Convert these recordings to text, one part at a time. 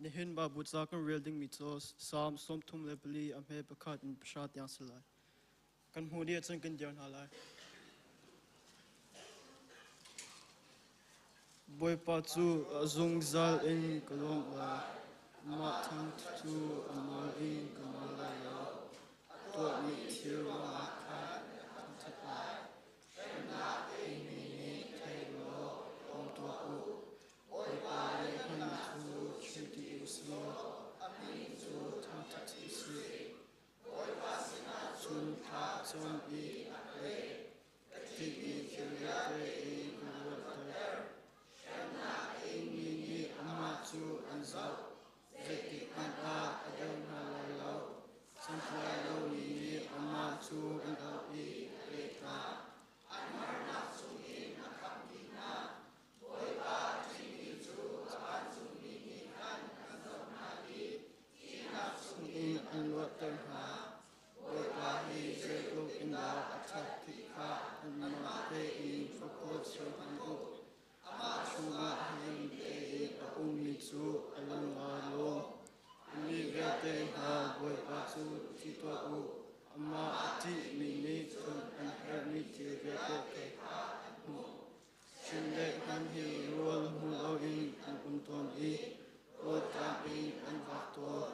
Nihin Baibal ca kan rel dingmi cu Salm 34 a hme pakhat in pahra tiang si lai. Kan hmuh dih ahcun kan dir hna lai. Bawipa cu a zungzal in ka lawmh lai. Amah thang cu a nawl in ka nawl lai lo. A tuahmi thil ruangah khan ka thangṭhat lai. Hremnak eimi nih thei law lawm tuah u. Bawipa nih hman cu chim ti u sih, a min cu thangṭhat u sih. Bawipa sinah cun thla a cam i a leh. Ka thih i thil vialte in ka ruahter. Hremnak a ingmi nih amah cu an zoh. Zeitik hmanh ah a deu hna lai lo. Santlai lomi nih amah cu an auh i a leh hna. An harnak chungin a khamh dih hna. Bawipa a ṭihmi cu a vancungmi nih khan an zoh hna i thihnak chungin an luatter hna. Bawipa hi zeitluk in dah a ṭhat ti kha anmah tein fakawl cio hmanh u. Amah chungah him tein a ummi cu a lung aa lawm. Mi vialte hna Bawipa cu ṭih tuah u. Amah a ṭihmi nih cun an herhmi thil vialte kha an hmuh. Chin le hman hi rawl hmu loin an um tawn i rawlṭam in an vak tawn.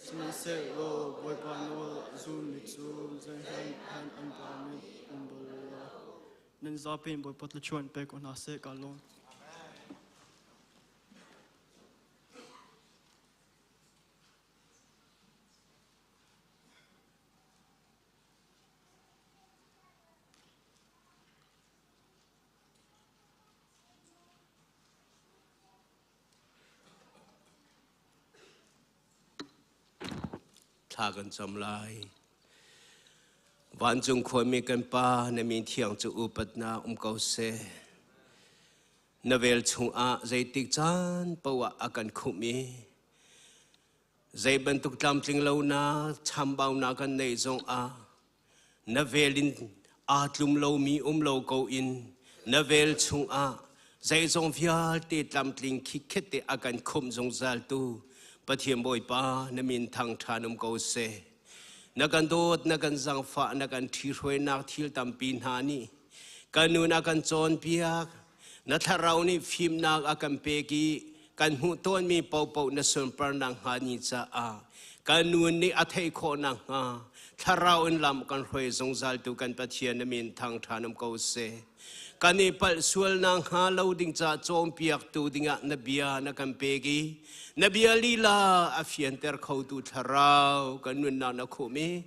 Sihmanhsehlaw Bawipa nawl a zulmi cu zeihmanh hmanh an bami um bal lo. Nan zapi in Bawipa thluachuah in pe ko hna seh ka lawm. Thla kan cam lai. Vancung khuami kan Pa, na min thiang cu upatnak um ko seh. Na vel chungah zeitik caan paoh ah a kan khumh i zei bantuk tlamtling lonak, chambaunak kan neih zongah Na vel in aa tlum lomi um lo ko in na vel chungah zeizong vialte tlamtling khitkhet te a kan khumh zungzaltu Pathian Bawipa na min thang ṭhan um ko seh. Na kan dawt, na kan zangfah, na kan ṭhihruainak thil tampi hna nih kan nun a kan cawnpiak. Na thlarau nih fimnak a kan pek i kan hmuh tawnmi paohpaoh na sunparnak hnga ni caah kan nun nih a theih khawh nakhnga thlarau in lam kan hruai zungzaltu kan Pathian na min thangṭhan um ko seh. Kan i palh sual nakhnga lo ding ca cawnpiaktu dingah na bia na kan pek i na bia lila a fianter khotu thlarau kan nunnak na khumh i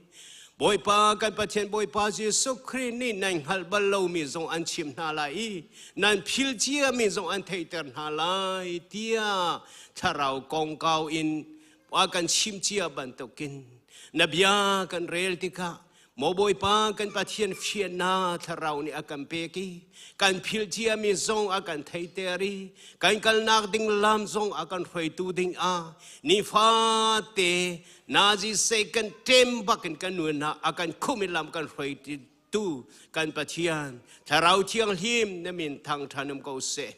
Bawipa kan Pathian Bawipa Jesuh Khrih nih nan hngalh bal lomi zong an chimh hna lai i nan phil ciami zong an theihter hna lai tiah thlarau kongkau in a kan chimh cia bantukin na bia kan rel tikah Maw Bawipa kan Pathian fiannak thlarau nih a kan pek i kan philh ciami zong a kan theiter i kan kalnak ding lam zong a kan hruaitu ding ah nifate Nazi sei kan ṭem bakin kan nun ah a kan khum in lam kan hruai tu kan Pathian Thlarau Thianghlim na min thangṭhan um ko seh.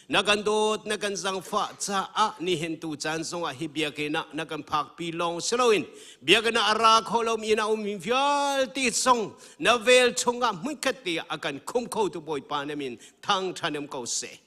Na kan dawt, na kan zangfah caah nihin tu caan zongah hi biakinn ah na kan phakpi lawng si loin biakinn ah a ra kho lomi na ummi vialte zong na vel chungah hmunkhat te ah a kan khum khotu Bawipa na min thangṭhan um ko seh.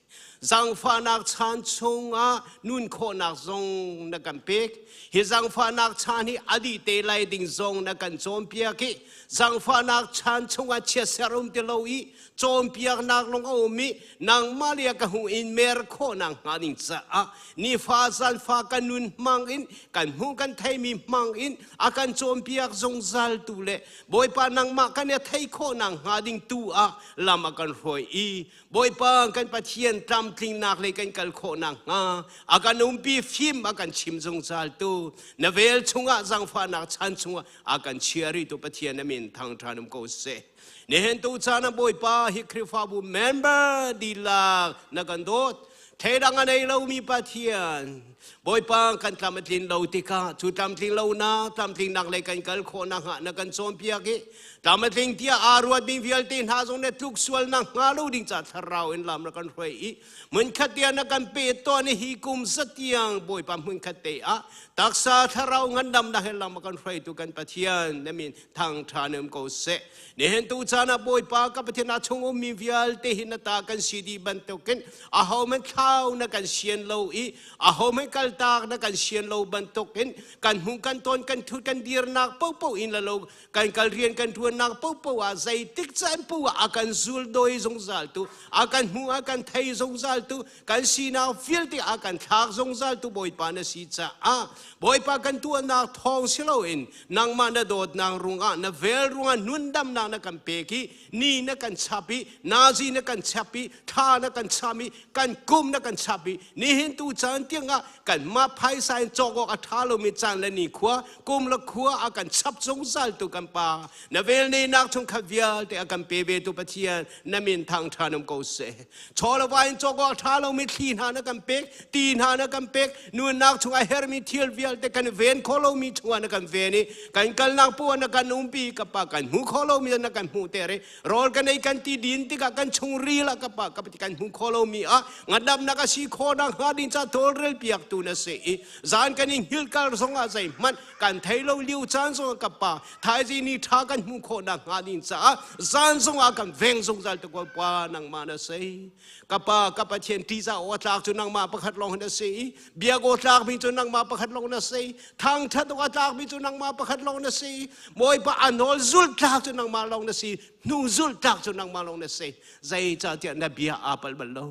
Zaangfahnak chan chungah nun khawhnak zong na kan pek. Hi zaangfahnak chan hi a dih te lai ding zong na kan cawnpiak i zaangfahnak chan chungah chiatser um ti lo i cawnpiaknak lawng a um i nangmah le ka hung in mer khawhnak hnga ding caah nifa zanfa kan nun hmang in kan hmuh kan theimi hmang in a kan cawnpiak zungzal tu le Bawipa nangmah kan i thei khawhnak hnga ding tu ah lam a kan hruai i Bawipa kan Pathian tlamtlingnak lei kan kal khawh nakhnga a kan umpi fim a kan chim zungzal tu na vel chungah zangfahnak chan chungah a kan chia rih tu Pathian na min thangṭhan um ko seh. Nihin tu caan ah Bawipa hi Khrihfabu member dihlak na kan dawt theidang a nei lomi Pathian Bawipa kan tlam a tlin lo tikah cu tlamtling lonak tlamtlingnak lei kan kal khawh nakhnga na kan cawnpiak i Tlam a tling tiah aa ruatmi vialte hna zong na tluk sual nak hnga lo ding ca thlarau in lam na kan hruai i hmunkhat tiah na kan pe tawn i hi kum zatiang Bawipa hmunkhat te ah taksa thlarau ngandamnak he lam a kan hruaitu kan Pathian na min thangṭha na um ko seh. Nihin tu caan ah Bawipa ka Pathian a chung ummi vialte hi na ta kan si dih bantukin ahohmanh thlau na kan sian lo i ahohmanh kaltak na kan sian lo bantukin kan hmuh kan ton kan thut kan dirnak paohpaoh in la lo kan kal rian kan ṭuannak paohpaoh ah zeitik caan paoh ah a kan zul doi zungzal tu a kan hmu a kan thei zungzal tu kan sinak vialte a kan thlak zungzal tu Bawipa na si caah Bawipa kan tuahnak thawng si loin nangmah na dawtnak rungah na vel rungah nundamnak na kan pek i ni na kan chap i nazi na kan chap i thla na kan cham i kan kum na kan chap i nihin tu caan tiangah kanmah phaisa in cawk awk a ṭha lomi caan le nikhua kum le khua a kan chap zungzal tu kan pa na velneinak chung khat vialte a kan pe ve tu Pathian na min thangṭhan um ko seh. Chaw le va in cawk awk a ṭha lomi thli hna na kan pek, ti hna na kan pek, nunnak chung a hermi thil vialte kan ven kho lomi chungah na kan ven i kan kalnak poah na kan umpi ka pa kan hmu kho lomi na kan hmuh ter i rawl kan ei kan ti din tikah kan chungril ah ka pa ka kan hmu kho lomi ah ngadamnak a si kho nak hnga ding ca tawlrel piak tu na si i zan kan i hngilh kal zong ah zeihmanh kan thei lo liu caan zong ah ka pa thaizing ni tha kan hmuh khawh nak hnga ding caah zan zong ah kan veng zungzal te ko pa nangmah na si ka pa ka Pathian ṭihzah aw tlak cu nangmah pakhat lawng na si i biak aw tlakmi cu nangmah pakhat lawng na si thangṭhat awk a tlakmi cu nangmah pakhat lawng na si Bawipa a nawl zulh tlak cu nangmah lawng na si hnu zulh tlak cu nangmah lawng na si zeicahtiah na bia aa palh bal lo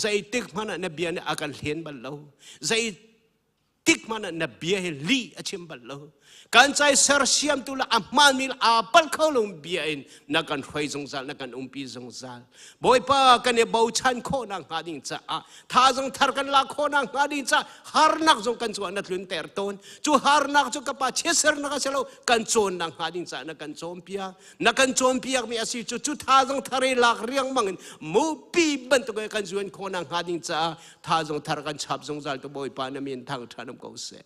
zeitik hmanh ah na bia nih a kan hlen bal lo zei tik hmanh ah na bia hi lih a chim bal lo kan cai sersiamtu le a hmaanmi le aa palh kho lo bia in na kan hruai zungzal na kan umpi zungzal Bawipa kan i bochan khawhnak hnga ding caah thazang thar kan lak khawhnak hnga ding caah harnak zong kan cungah na tlunter tawn cu harnak cu ka pa chiatsernak a si lo kan cawnnak hnga ding caah na kan cawnpiak na kan cawnpiakmi a si cu cu thazang thar i lak riangmang in mupi bantuk in kan zuan khawhnak hnga ding caah thazang thar kan chap zungzal tu Bawipa na min thangṭhat um ko seh.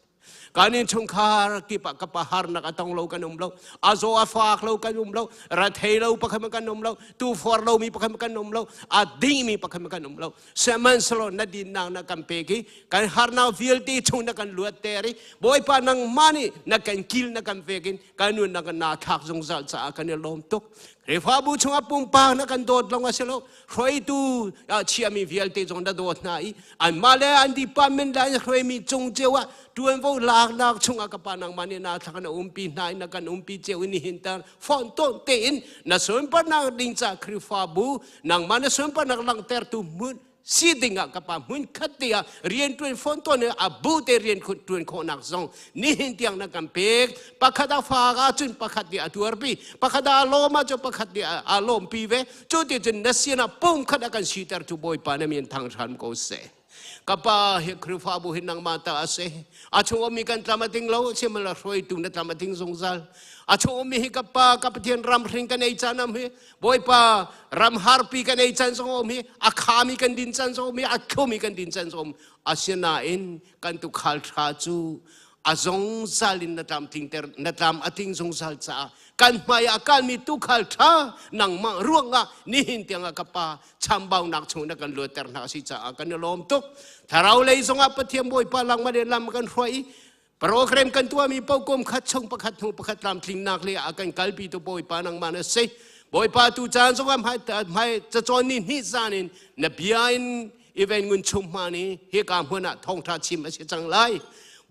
Kan innchungkhar kip ah kapa harnak a tong lo kan um lo, a zaw a fak lo kan um lo, rathei lo pakhat kan um lo, tufor lomi pakhat kan um lo, a dingmi pakhat kan um lo. Sihmanhsehlaw na dinnak na kan pek i kan harnak vialte chung na kan luat ter i Bawipa nangmah nih na kan kil na kan pek in kan nunnak na thlak zungzal caah kan i lawm tuk. Khrihfabu chungah pumpak na kan dawt lawng a si lo, hruaitu chiami vialte zong na dawt hna i anmah le an department le an hruaimi cung cio ah ṭuanvo laknak chungah ka pa nangmah nih na thla na umpi hna i na kan umpi cio in nihin tar fon tawn tein na sunparnak ding ca Khrihfabu nangmah na sunparnak langhtertu hmun si ding ah ka pa hmun khat te ah rian ṭuan fawn tawn a bu te rian ṭuan khawhnak zong nihin tiang na kan pek pakhat a faak ahcun pakhat nih a tuarpi pakhat a lawm ahcun pakhat nih a lawmpi ve cu ti cun na sinah pumkhat a kan siter cu Bawipa na min thang hram ko seh ka pa hi Khrihfabu hi nangmah ta a si a chung ummi kan tlam a ding lo sihmanhsehlaw hruaitu na tlam a ding zungzal a chung ummi hi ka pa ka Pathian ram hring kan ei caan am hi Bawipa ram harpi kan ei caan zong um hi a khami kan din caan zong um hi a thlumi kan din caan zong um asinain kan tukhal ṭha cu a zungzal in na tlam tlingter na tlam a tling zungzal caah kan hmai ah kalmi tukhal ṭha nangmah ruangah nihin tiangah ka pa chambaunak chung na kan luatter hna a si caah kan i lawm tuk thlarau lei zongah Pathian Bawipa langmah le lam kan hruai i program kan tuahmi paoh kum khat chung pakhat hnu pakhat tlamtlingnak le a kan kalpi tu Bawipa nangmah na si Bawipa tu caan zongah hmai hmai cacawn ni hnih zan in na bia in even ngun chung hma ni hika hmun ah thawngṭha chim a si cang lai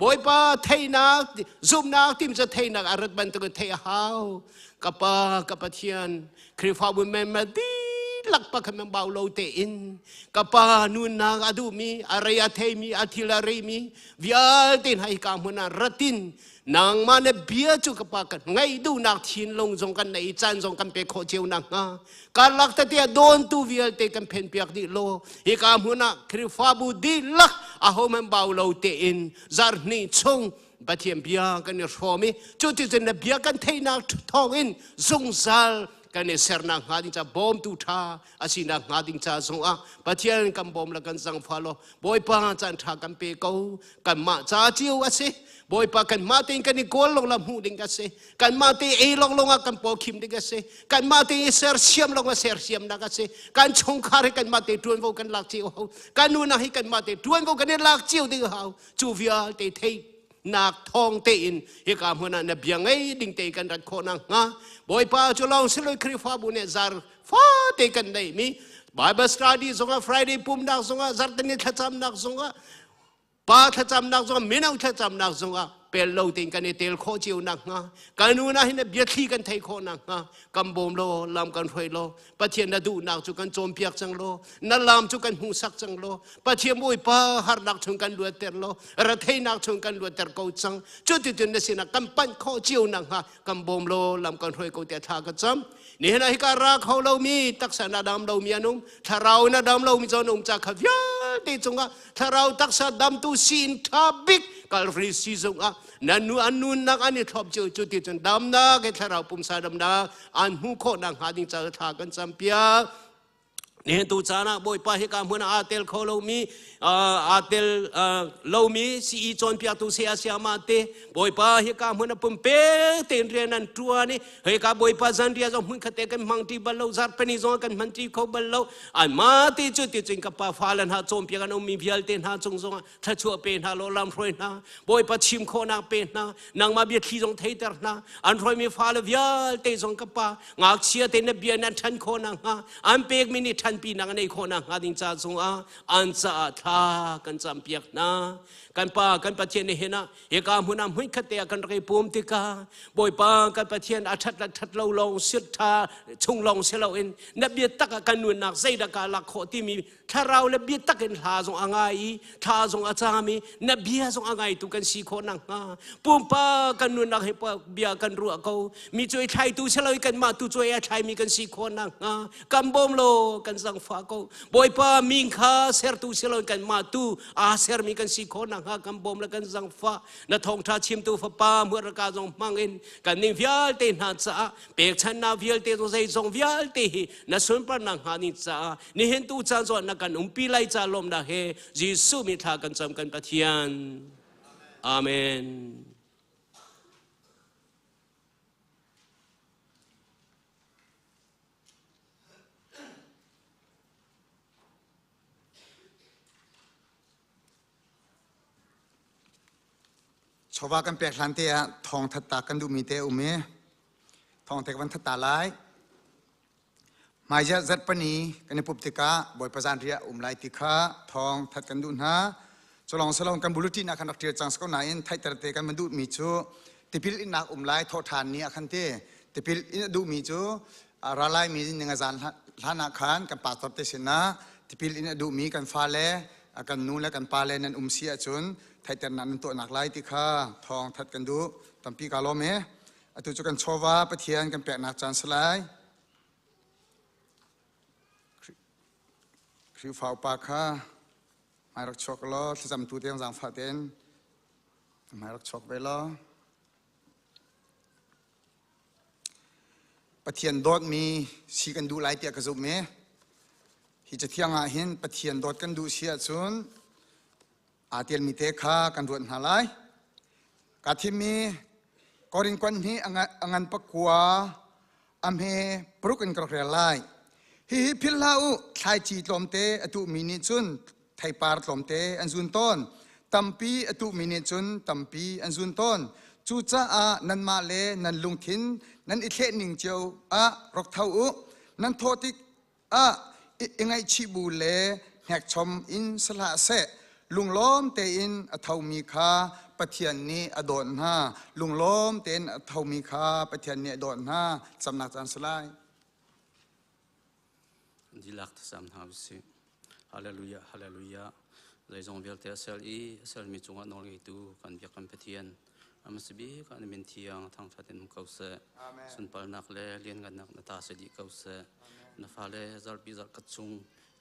Bawipa theihnak zumhnak tim cu theihnak a rat bantukin theih a hau ka pa ka Pathian Khrihfabu member dihlak pakhat man bau lo tein ka pa nunnak a duhmi a rei a theimi a thil a reimi vialte hna hika hmun ah ratin nangmah na bia cu ka pa kan ngaih duhnak thinlung zong kan nei caan zong kan pek khawh cio nakhnga karlak tete a dawntu vialte kan phenpiak dih law hika hmun ah Khrihfabu dihlak ahohmanh bau lo tein zarhhnih chung Pathian bia kan i hrawm i cuticun na bia kan theihnak thawngin zungzal kan i sernak hnga ding ca bawmtu ṭha a sinak hnga ding ca zongah Pathian kan bawm le kan zangfa law Bawipa caan ṭha kan pe ko. Kanmah ca cio a si. Bawipa kanmah tein kan i kawl lawng la hmuh ding a si. Kanmah te ei lawng lawng ah kan paw khim ding a si. Kanmah te i sersiam lawng ah sersiamnak a si. Kan chungkhar hi kanmah te ṭuanvo kan lak cio hau. Kan nunak hi kanmah te ṭuanvo kan i lak cio ding hau. Cu vialte thei nak thawng tein hika hmun ah na bia ngei ding te kan rat khawh nakhnga Bawipa cu lawng siloi Khrihfabu nih zar fate kan neih mi Bible study zongah Friday pumnak zongah zartani thlacamnak zongah pa thlacamnak zongah mino thlacamnak zongah pel lo tein kan i tel khawh cio nakhnga kan unau hin biathli kan thei khawh nakhnga kan bawm law lam kan hruai law Pathian na duhnak cu kan cawnpiak cang law na lam cu kan hmuhsak cang law Pathian Bawipa harnak chung kan luatter law retheinak chung kan luatter ko cang cuticun na sinah kan panh khawh cio nakhnga kan bawm law lam kan hruai ko tiah thla ka cam nihin ah hika ra kho lomi taksa na dam lomi an um thlarau na dam lomi cu an um ca kha vialte cungah thlarau taksa damtu siin ṭha bik Calvary si zungah na nu an nunnak an i thlop cio cu ti cun damnak he thlarau pumsa damnak an hmuh khawh nakhnga ding ca thla kan campiak. Nihin tu caan ah Bawipa hika hmun ah aa tel kho lomi aa tel lomi CE cawnpiaktu saya sayama te Bawipa hika hmun ah pumpek tein rian an ṭuan i hika Bawipa zanriah zong hmun khat te kan hmang ṭi bal lo zarhpini zong kan hman ṭi kho bal lo anmah te cu ti cun ka pa fale hna cawnpiak an ummi vialte hna cung zongah thluachuah pe hna law lam hruai hna Bawipa chim khawhnak pe hna nangmah biathli zong theiter hna an hruaimi fale vialte zong ka pa ngakchia te na bia nan ṭhan khawh nakhnga an pekmi nih ṭhanpinak an ei khawh nakhnga ding ca zongah an caah thla kan campiak hna. Kan pa kan Pathian nih hin ah hika hmun ah hmunkhat te ah kan rak i pum tikah Bawipa kan Pathian a ṭhat le ṭhat lo lawng sit ṭha chung lawng si loin na biatak ah kan nunnak zeidah ka lak khawh timi thlarau le biatak in hla zong a ngai i thla zong a cam i na bia zong a ngaitu kan si khawh nakhnga pumpa kan nunnak hi bia kan ruah ko mi cuai thlaitu si lo i kanmah tu cuai a thlaimi kan si khawh nakhnga kan bawm law kan zangfah ko. Bawipa min kha sertu si lo kanmah tu aa sermi kan si khawh nakhnga kan bawm le kan zangfah. Na thawngṭha chimtu fapa hmuarka zong hmang in kan ning vialte hna caah pekchannak vialte zong zeizong vialte hi na sunparnak hnga ding caah nihin tu caan zong na kan umpi lai ca lawmnak he Jesuh min thla kan cam kan Pathian. Amen. Chawva kan pek hlan te ah thawng that ta kan duhmi te um i thawng te kan that ta lai. Hmaizarh zarhpini kan i pup tikah Bawipa zanriah um lai ti kha thawng that kan duh hna. Culong salong kan bulletin ah khan rak ṭial cang si ko nain theihter te kan van duhmi cu tipil innak um lai thawhṭhan ni ah khan ti tipil in a duhmi cu ra laimi ninga zan hlan ah khan kan pastor te sinah tipil in a duhmi kan fale kan nu le kan pale nan um si ahcun theihternak nan tuahnak lai ti kha thawng that kan duh. Tampi kaa lawm e. Atu cu kan chawva Pathian kan peknak caan si lai. Khrihfa upa kha hmai rak chuak law thlacamtu tiang zaangfah tein hmai rak chuak ve law. Pathian dawtmi si kan duh lai tiah ka zumh i hi cathiang ah hin Pathian dawt kan duh si ahcun aa tialmi te kha kan ruat hna lai. Kaa thimmi Korin kuan hi a ngan pakua a hme paruk in ka rak rel lai. Hihi philh hlah u, thlaici tlawmte a tuhmi nih cun theipar tlawmte an zun tawn. Tampi a tuhmi nih cun tampi an zun tawn. Cucaah nanmah le nan lungthin nan i thleh ning cio ah rak tho u. Nan thawh tik ah i ngaihchih bu le hnekchom in si hlah seh. Lunglawm tein a thomi kha Pathian nih a dawt hna. Lunglawm tein a thomi kha Pathian nih a dawt hna. Camnak caan si lai. Dilak thasam hna usih. Hallelujah, hallelujah. Zeizong vialte a sel i a selmi cungah nawl ngeitu kan biak kan Pathian. Amasibi kan min thiang thangthat in um ko seh. Sunparnak le lianngannak na ta se dih ko seh. Na fale zarhpi zarhkhat chung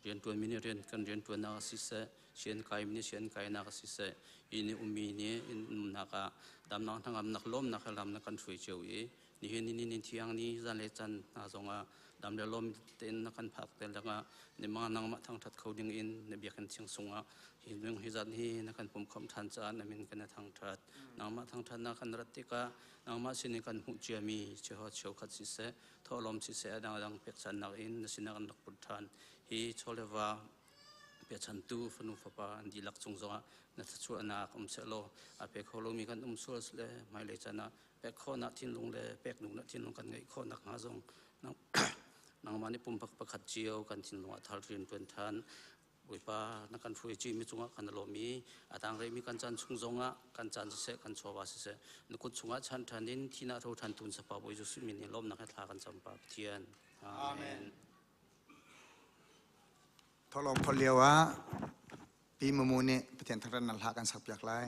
rianṭuanmi nih rian kan rianṭuannak a si seh, sian kaimi nih sian kainak a si seh, inn i ummi nih inn umnak ah damnak hnangamnak lawmnak he lam na kan hruai cio i Nihin ni ni thiang ni zan le chan hna zongah dam le lawm tein na kan phak te lengah ni ma nangmah thangthat kho ding in na biakinn thiang sungah hi nung hi zat hi na kan pum khom than caah na min kan thangthat. Nangmah thangthatnak kan rat tikah nangmah sin in kan hmuh ciami cheho cheukhat siseh thawhlawm siseh a dangdang pekchannak in na sinah kan rak put ṭhan. Hi chawleva pechantu fanu fapa an dihlak cung zongah na thluachuahnak um sehlaw a pe kho lomi kan um sual le hmailei caan ah pek khawhnak thinlung le pek duhnak thinlung kan ngeih khawh nakhnga zong nangmah nih pumpak pakhat cio kan thinlung ah thal rian ṭuan ṭhan. Bawipa na kan hruai mi cungah kan lawm i a tang rihmi kan caan chung zongah kan caan siseh kan chawva siseh na kut chungah chan ṭhan in thina tho ṭhan tun sapa Bawi Jesuh min in lawmnak he thla kan cam pa Pathian. Amen. Tholong phol lio ah Pi Mumu nih Pathian thangṭhat nan hla kan sak piak lai.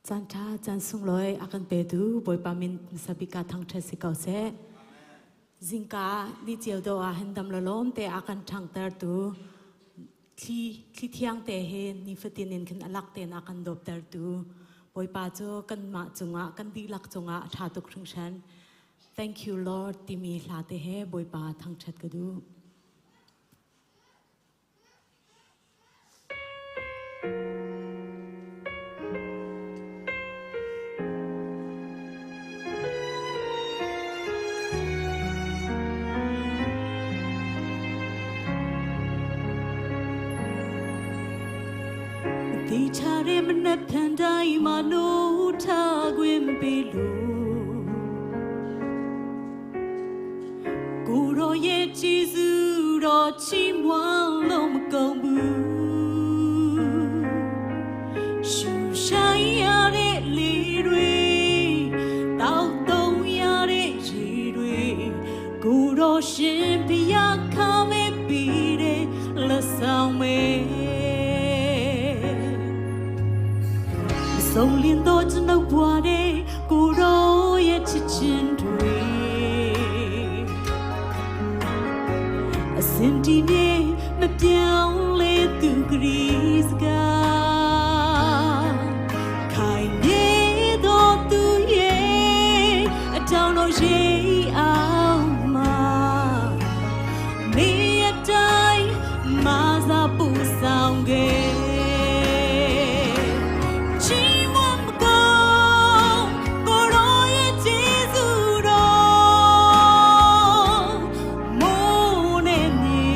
Caan ṭha caan sunglawi a kan petu Bawipa min hmasabik ah thangṭhat si ko seh. Zingka ni ceu do ah hin dam lawm te a kan ṭhangtertu thli thli thiang te he nifatin in khin alak tein a kan dawptertu Bawipa cu kanmah cungah kan dihlak cungah a ṭha tuk hringhran. Thank you Lord timi hla te he Bawipa thangṭhat ka duh. တေချာရဲမနဲ့ဖန်တိုင်းမနိုးထားခွင့်ပေးလို့ကိုရောရဲ့ကျေးဇူးတော်ချီးမွမ်းလို့မကုန်ဘူးရှူရှိုင်းရတဲ့လေတွေတောက်တုံရတဲ့ရေတွေကိုရောရှင်ဖျားခါမေးပြီးတဲ့လက်ဆောင်မေဆုံးလင်းတော့ကျွန်ုပ်ဘွားတဲ့ကိုရောရဲ့ချစ်ချင်းတွေအစင်တီမြေမပြောင်းလဲသူကလေးစကားခိုင်နေတော့သူရဲ့အတောင်တော်ရှိအောင်မှာနေအတိုင်းမာစာပူဆောင်ခဲ့ချီးမွမ်းမကုန်ကိုရောရဲ့ကျေးဇူးတော်မိုးနဲ့မြေ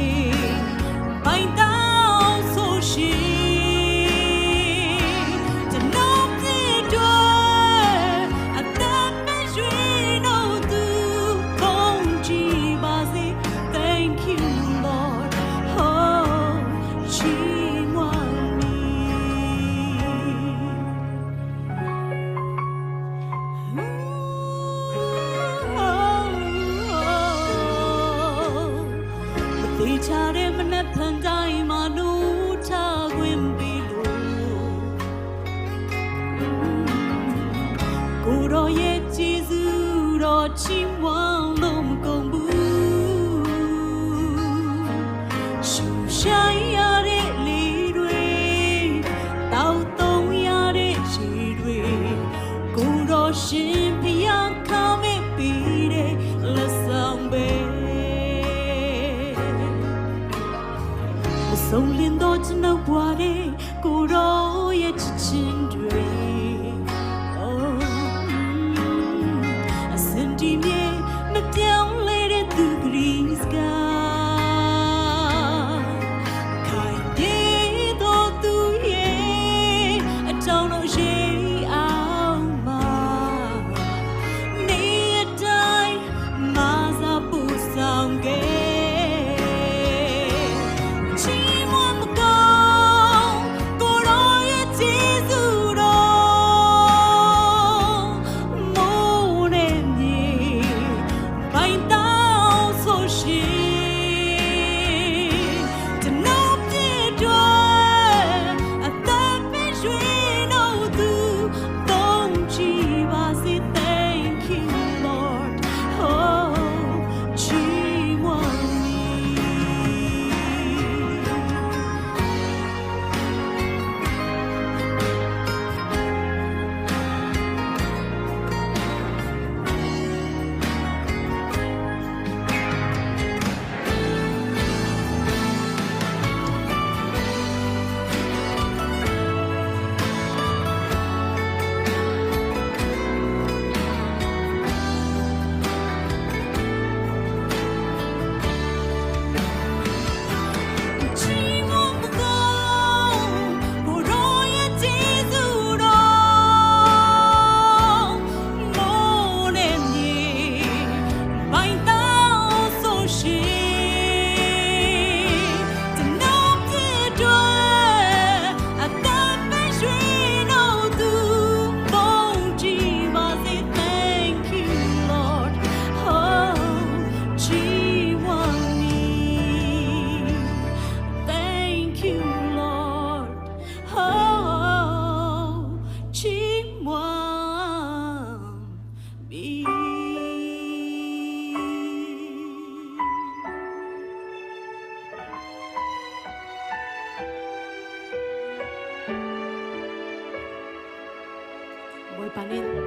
ပိုင်တောင်းဆိုရှိကျွန်တော်ဖြစ်တော့အသက်မရွေတော့သူကောင်းကြည့်ပါစေ Thank you Lord oh ချီးမွမ်းမည် မသေးချတဲ့မနဲ့ဖန်တိုင်းမှာနိုးထားခွင့်ပြီးလို့ကိုရောရဲ့ကျေးဇူးတော်ချီးမွမ်းလို့မကုန်ဘူးရှူရှိုင်းရတဲ့လေတွေတောက်တုံရတဲ့ရေတွေကိုရောရှင်ဖျားခါမေးပြီးတဲ့လက်ဆောင်ပဲ မဆုံးလင်းတော့ကျွန်ုပ်ဘွားတဲ့ကိုရောရဲ့ချစ်ချင်းတွေ Oh အစင်တီမြေမပြောင်းလဲတဲ့သူကလေးစကားခိုင်ပြေတော့သူရဲ့အတောင်တော်ရှိအောင်မှာနေအတိုင်းမာစာပူဆောင်ခဲ့ချီးမွမ်းမကုန်ကိုရောရဲ့ကျေးဇူးတော်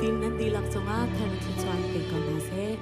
Team nan dihlak cungah thar thluachuah in pe ko hna seh.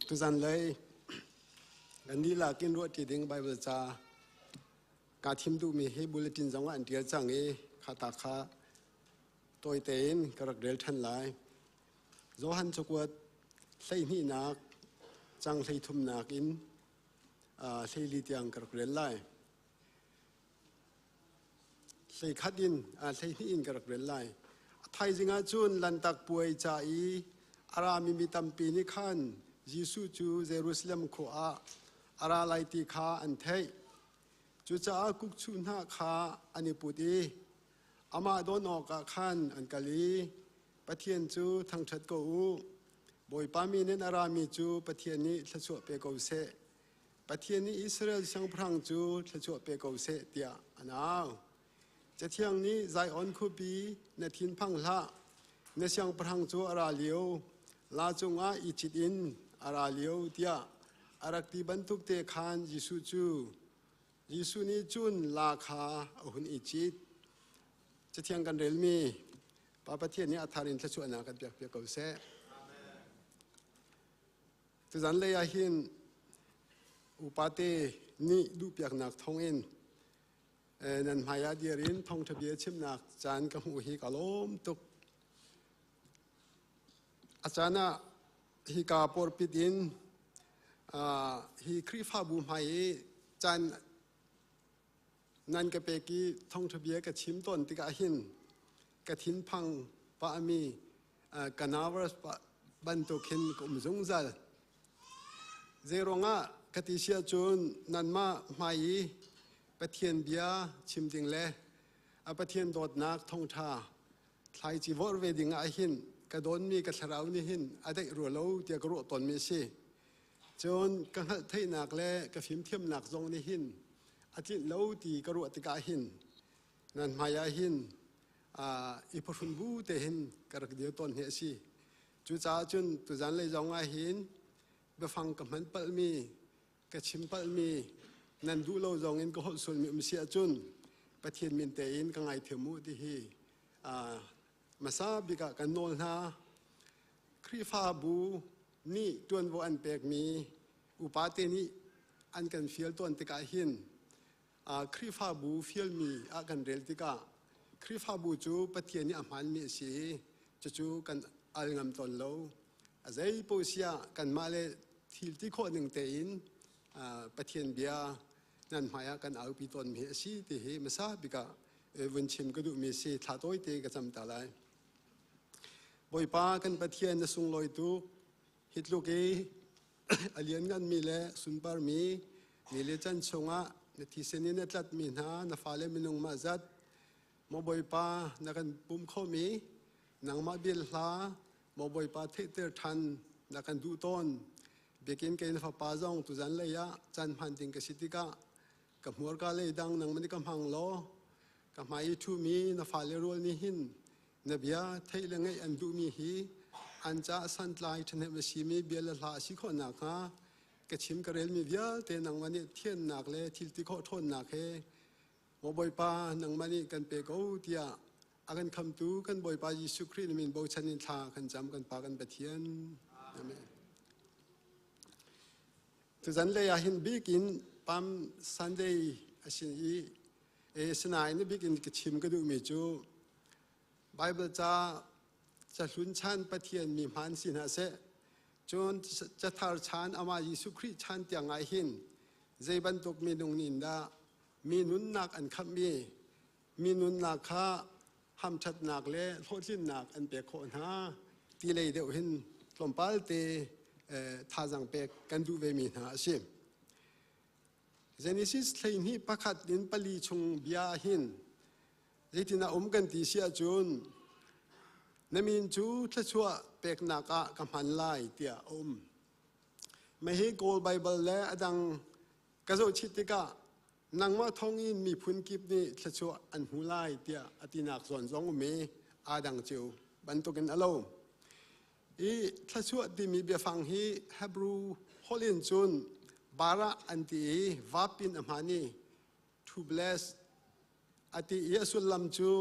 Tuzan lei kan dihlak in ruahṭi ding Baibal ca kaa thim duhmi hi bulletin zong ah an ṭial cang i kha ta kha tawi tein ka rak rel ṭhan lai. Johan cakuat hleihnihnak cang hleithumnak in hleili tiang ka rak rel lai. Hleikhat in hleihnih in ka rak rel lai. A thaizing ah cun Lantak puai ca i a rami mi tampi nih khan Jesuh cu Jerusalem khua ah a ra lai ti kha an theih. Cucaah kukchuh hna kha an i put i amah don awkah khan an kal i Pathian cu thangṭhat ko u. Bawipa min in a rami cu Pathian nih thluachuah pe ko seh. Pathian nih Israel siangpahrang cu thluachuah pe ko seh tiah an au. Cathiang nih Zion khuapi na thinphang hlah, na siangpahrang cu a ra lio, la cungah i cit in a ra lio tiah a rak ti bantuk te khan Jesuh cu Jesuh nih cun la kha a hun i cit. Cathiang kan relmi Pa Pathian nih a thar in thluachuahnak kan pek piak ko seh. Tuzan lei ah hin upate nih duhpiaknak thawngin nan hmai ah dir in thawngṭha bia chimnak caan ka hmuh hi ka lawm tuk. A caan ah hika porpit in hi Khrihfabu hmai i caan nan ka pek i thawngṭha bia ka chim tawn tikah hin ka thinphang pahmi ka nervous bantuk hin ka um zungzal. Zeiruangah ka ti si ahcun nanmah hmai i Pathian bia chim ding le a Pathian dawtnak thawngṭha thlaici vorh ve ding ah hin ka dawnmi ka thlarau nih hin a daih rua lo tiah ka ruah tawnmi a si. Cun ka hngalh theihnak le ka fimthiamnak zong nih hin a tlinh lo ti ka ruah tikah hin nan hmai ah hin i phuhrun bu te hin ka rak dir tawn hi a si. Cucaah cun tuzan lei zong ah hin biafang ka hman palhmi, ka chim palhmi, nan duh lo zong in ka holh sualmi um si ahcun Pathian min tein ka ngaithiam u ti hi hmasa bik ah kan nawl hna. Khrihfabu nih ṭuanvo an pekmi upate nih an kan fial tawn tikah hin Khrihfabu fialmi ah kan rel tikah Khrihfabu cu Pathian nih a hmaanmi a si i cucu kan al ngam tawn lo. A zei paoh si ah kanmah le thil ti khawh ning tein Pathian bia nan hmaiah kan aupi tawnmi a si ti hi hmasa bik ah vun chim ka duhmi si. Thla tawite ka cam ta lai. Bawipa kan Pathian na sunglawi tuk. Hi tluk i a liannganmi le sunparmi ni le can chungah na thisen in a tlatmi hna na fale minung mah zat maw Bawipa na kan pum khomi nangmah bil hla maw Bawipa theihter ṭhan na kan duh tawn biakinn kei na fapa zong tuzan lei ah caan hman ding ka si tikah ka hmurka lei dang nangmah nih ka hmang law ka hmai i ṭhumi na fale rual nih hin Na bia theih le ngaih an duhmi hi an caah santlai ṭhahnem a simi bia le hla a si khawh nakhnga ka chim ka relmi vialte nangmah nih thiannak le thil ti khawh ṭhawnnak he maw Bawipa nangmah nih kan pe ko tiah a kan khamtu kan Bawipa Jesuh Khrih na min bochan in thla kan cam kan Pa kan Pathian. Amen. Tuzan lei ah hin bikin Palm Sunday a si i Asinain a bik in ka chim ka duhmi cu Baibal ca cahlun chan Pathian mi hmaan si hna seh, cun cathar chan amah Jesuh Khrih chan tiang ah hin zei bantuk minung nih dah mi nunnak an khamhmi, mi nunnak kha hamṭhatnak le hlawhtlinnak an pek khawh hna ti lei deuh hin tlawmpal te thazaang pek kan duh vemi hna a si. Genesis 12 pakhat in pali chung bia ah hin zeitin a um kan ti si ahcun na min cu thluachuah peknak ah ka hman lai tiah a um. Mahi Kawl Baibal le a dang ka zohchih tikah nangmah thawngin miphun kip nih thluachuah an hmu lai tiah a tinak zawn zong um i aa dang cio bantukin a lo. I thluachuah timi biafang hi Hebrew holh in cun bara an ti i vap in a hman i to bless a ti i a sullam cu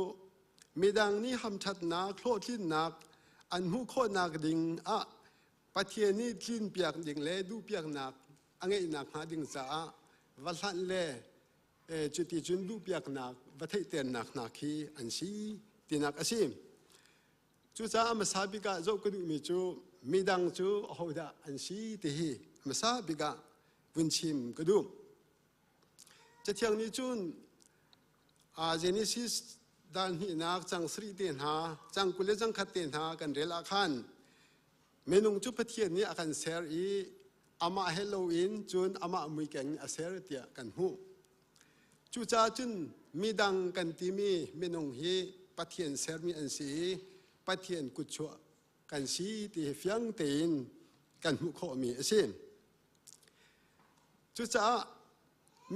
midang nih hamṭhatnak, hlawhtlinnak an hmuh khawhnak ding ah Pathian nih tlinpiak ding le duhpiaknak a ngeihnak hnga ding caah va hlanh le cuti cun duhpiaknak va theihternak hna khi an si tinak a si. Cucaah hmasa bik ah zoh ka duhmi cu midang cu ahodah an si ti hi hmasa bik ah vun chim ka duh. Cathiang nih cun Genesis dal hnihnak cang sarih te hna, cang 20 le cang khat te hna kan rel ah khan minung cu Pathian nih a kan ser i amah he loin cun amah muikeng a ser tiah kan hmuh. Cucaah cun midang kan timi minung hi Pathian sermi an si i Pathian kutchuah kan si ti hi fiang tein kan hmuh khawhmi a si. Cucaah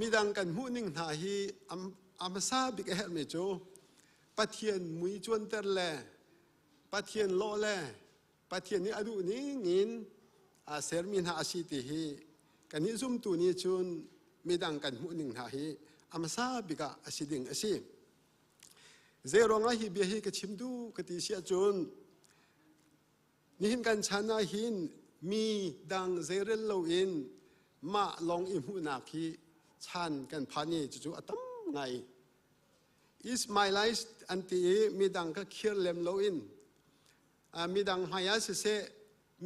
midang kan hmuhning hna hi a hmasa bik a herhmi cu Pathian mui cuanter le Pathian lawh le Pathian nih a duh ning in aa sermi hna a si ti hi kannih zumtu nih cun midang kan hmuh ning hna hi a hmasa bik ah a si ding a si. Zei ruangah hi bia hi ka chim duh ka ti si ahcun nihin kan chan ah hin mi dang zeirel loin mah lawng i hmuhnak hi chan kan phan i cucu a tam ngai. Is my life an ti i midang kha khir lem loin midang hmai ah siseh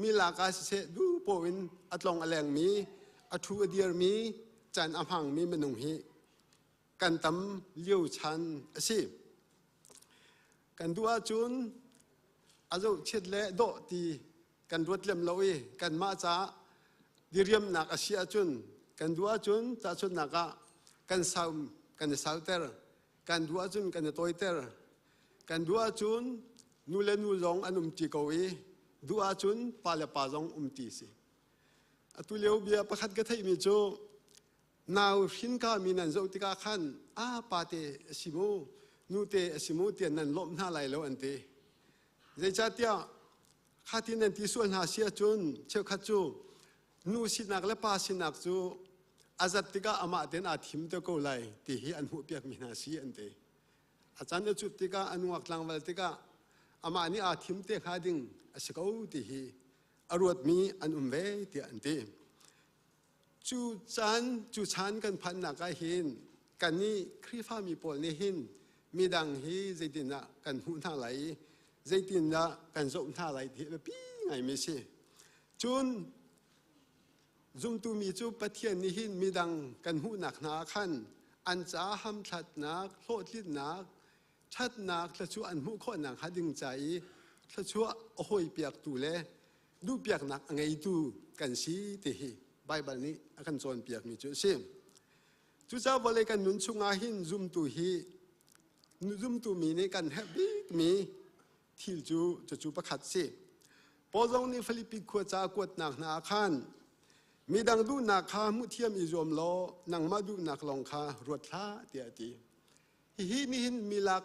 mi lak ah siseh duh paoh in a tlong a lengmi a ṭhu a dirmi caan a hmangmi minung hi kan tam lio chan a si. Kan duh ahcun a zohchiat le dawh ti kan ruat lem lo i kanmah caah diriamnak a si ahcun kan duh ahcun tahchunhnak ah kan sau kan i sauter kan duh ahcun kan i tawiter kan duh ahcun nu le nu zong an umṭi ko i duh ahcun pa le pa zong umṭi si. Atu lio bia pakhat ka theihmi cu nau hrinka mi nan zoh tikah khan a pate a si mu nute a si mu tiah nan lawmh hna lai lo an ti. Zeicahtiah kha ti nan ti sual hna si ahcun cheukhat cu nu sinak le pa sinak cu a zat tikah amah tein aa thim te ko lai ti hi an hmuhpiakmi hna si an ti. A can a cut tikah a nungak tlangval tikah amah nih aa thim te hnga ding a si ko ti hi a ruatmi an um ve tiah an ti. Cu caan cu chan kan phannak ah hin kannih Khrihfami pawl nih hin midang hi zeitindah kan hmuh hna lai i zeitindah kan zoh hna lai ti hi biapi ngaimi a si. Cun zumtu mi cu Pathian nih hin midang kan hmuhnak hna ah khan an ca hamthlatnak, hlawhtlinnak, ṭhatnak thluachuah an hmuh khawhnak hnga ding ca i thluachuah a hawipiaktu le duhpiaknak a ngeitu kan si ti hi Baibal nih a kan cawnpiakmi cu a si. Cucaah vawlei kan nun chungah hin zumtu hi zumtu mi nih kan herh bikmi thil cu cucu pakhat si. Paul zong nih Filipi khua ca kuatnak hna ah khan midang duhnak kha hmuhthiam i zuam law nangmah duhnak lawng kha ruat hlah tiah a ti. Hihi nihin milak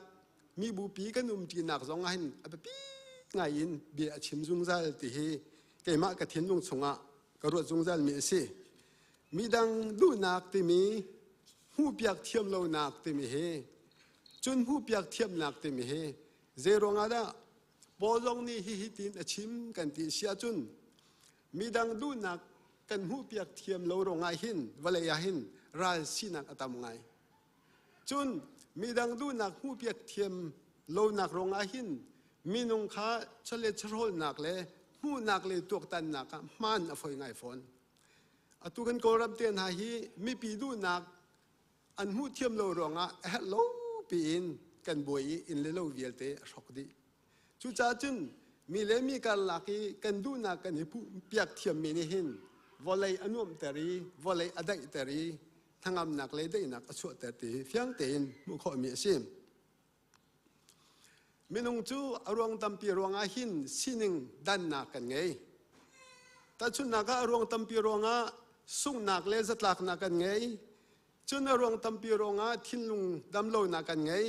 mibupi kan umṭinak zong ah hin a biapi ngai in bia a chim zungzal ti hi keimah ka thinlung chungah ka ruat zungzal mi a si. Midang duhnak timi hmuhpiak thiam lonak timi hi cun hmuhpiak thiamnak timi hi zei ruangah dah Paul zong nih hihi tin a chim kan ti si ahcun midang duhnak kan hmuhpiak thiam lo ruangah hin vawlei ah hin ral sinak a tam ngai. Cun midang duhnak hmuhpiak thiam lonak ruangah hin minung kha chawlet chawhrawlnak le hmuhnak le tuaktannak ah hmaan a foi ngai fawn. Atu kan Kawlram te hna hi mipi duhnak an hmuh thiam lo ruangah a herh lo piin kan buai i inn le lo vialte a hrok dih. Cucaah cun mi le mi karlak i kan duhnak kan i piak thiammi nih hin vawlei a nuamhter i vawlei a daihter i hnangamnak le daihnak a chuahter ti hi fiang tein hmuh khawhmi a si. Minung cu a ruang tampi ruangah hin sining dannak kan ngei. Tahchunhnak ah a ruang tampi ruangah sunghnak le zatlaknak kan ngei. Cun a ruang tampi ruangah thinlung damlonak kan ngei.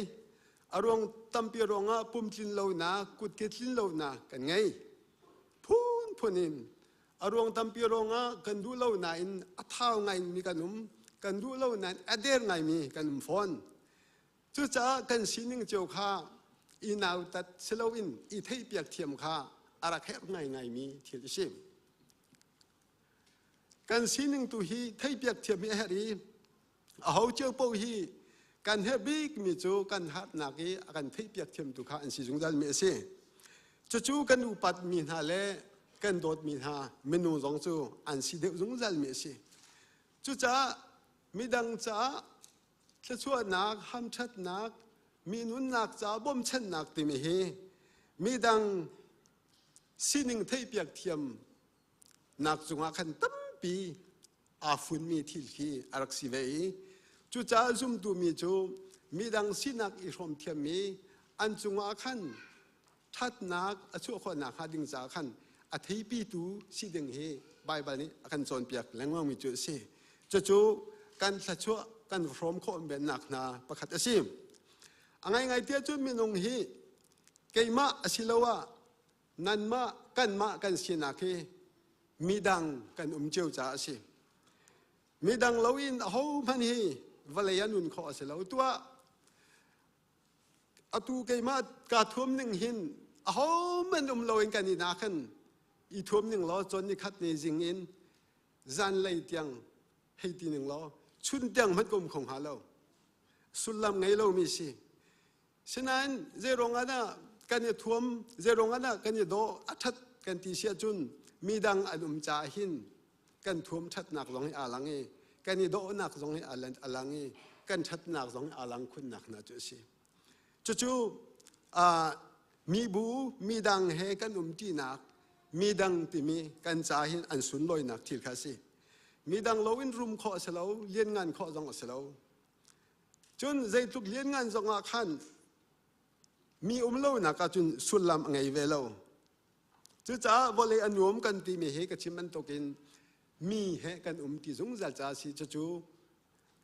A ruang tampi ruangah pumtlin lonak, kutke tlin lonak kan ngei. Phunphun in a ruang tampi ruangah kan duh lo nain a thau ngaimi kan um, kan duh lo nain a der ngaimi kan um fawn. Cucaah kan sining cio kha i nautat si loin i theihpiak thiam kha a rak herh ngaingaimi thil a si. Kan sining tu hi theihpiak thiam hi a herh i aho cio paoh hi kan herh bikmi cu kan harnak i a kan theihpiak thiamtu kha an si zungzalmi a si. Cucu kan upatmi hna le kan dawtmi hna minung zong cu an si deuh zungzalmi a si. Cucaah midang caah thluachuahnak, hamṭhatnak, mi nunnak caah bawmchannak timi hi midang sining theihpiak thiam nak cungah khan tampi aa funmi thil khi a rak si ve i. Cucaah zumtu mi cu midang sinak i hrawm thiammi an cungah khan ṭhatnak a chuah khawh nakhnga ding caah khan a theipitu si ding hi Baibal nih a kan cawnpiak lengmangmi cu a si. Cucu kan thluachuah kan hrawm khawh nak hna pakhat a si. A ngaingai tiah cun minung hi keimah asiloah nanmah kanmah kan sinak hi midang kan um cio caah a si. Midang loin ahohmanh hi vawlei ah nun khawh a si lo. Tuah atu keimah kaa thuam ning hin ahohmanh um loin kan inn ah khan i thuam ning law cun nikhat ni zing in zanlei tiang hei ti ning law chun tiang hmanh ka um kho hnga lo. Sullam ngei lomi si. Sinain zeiruang ah dah kan i thuam, zeiruang ah dah kan i dawh, a ṭhat kan ti si ahcun midang an um caah hin kan thuam ṭhatnak zong hi aa lang i kan i dawhnak zong hi a lang i kan ṭhatnak zong hi aa lang khunnak hna cu a si. Cucu mibu midang he kan umṭinak midang timi kan ca hin an sunlawinak thil kha a si. Midang loin rum khawh a si lo, lianngan khawh zong a si lo. Cun zeitluk lianngan zongah khan mi um lonak ahcun sullam a ngei ve lo. Cucaah vawlei a nuam kan timi hi ka chim bantukin mi he kan um ti zungzal caah si cucu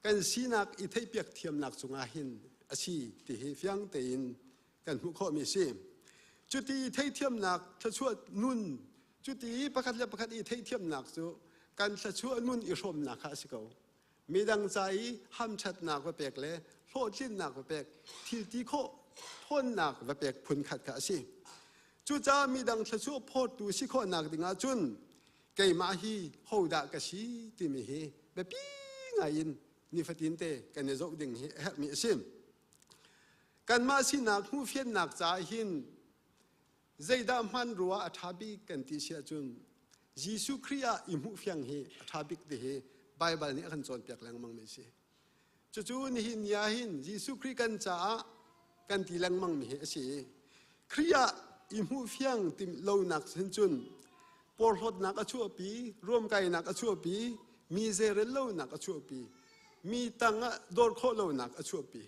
kan sinak i theihpiak thiamnak cungah hin a si ti hi fiang tein kan hmuh khawhmi a si. Cuti theithiamnak thluachuah nun cuti pakhat le pakhat i theithiamnak cu kan thluachuah nun i hrawmnak kha a si ko. Midang ca i hamṭhatnak va pek le hlawhtlinnak va pek, thil ti khawh ṭhawnnak va pek phunkhat kha a si. Cucaah midang thluachuah phawttu si khawhnak dingah cun keimah hi hodah ka si timi hi biapi ngaiin nifatinte kan i zoh ding hi a herhmi a si. Kanmah sinak hmuhfiannak caah hin Zeidah hmanrua a ṭha bik kan ti si ahcun Jesuh Khrih ah i hmuhfiang hi a ṭha bik ti hi Baibal nih a kan cawnpiak lengmangmi a si. Cucu nihin ni ah hin Jesuh Khrih kan caah kan ti lengmangmi hi a si i Khrih ah i hmuhfiang ti lonak hin cun porhlawtnak a chuahpi, ruamkainak a chuahpi, mi zeirel lonak a chuahpi, mi tangah dawr khawh lonak a chuahpi.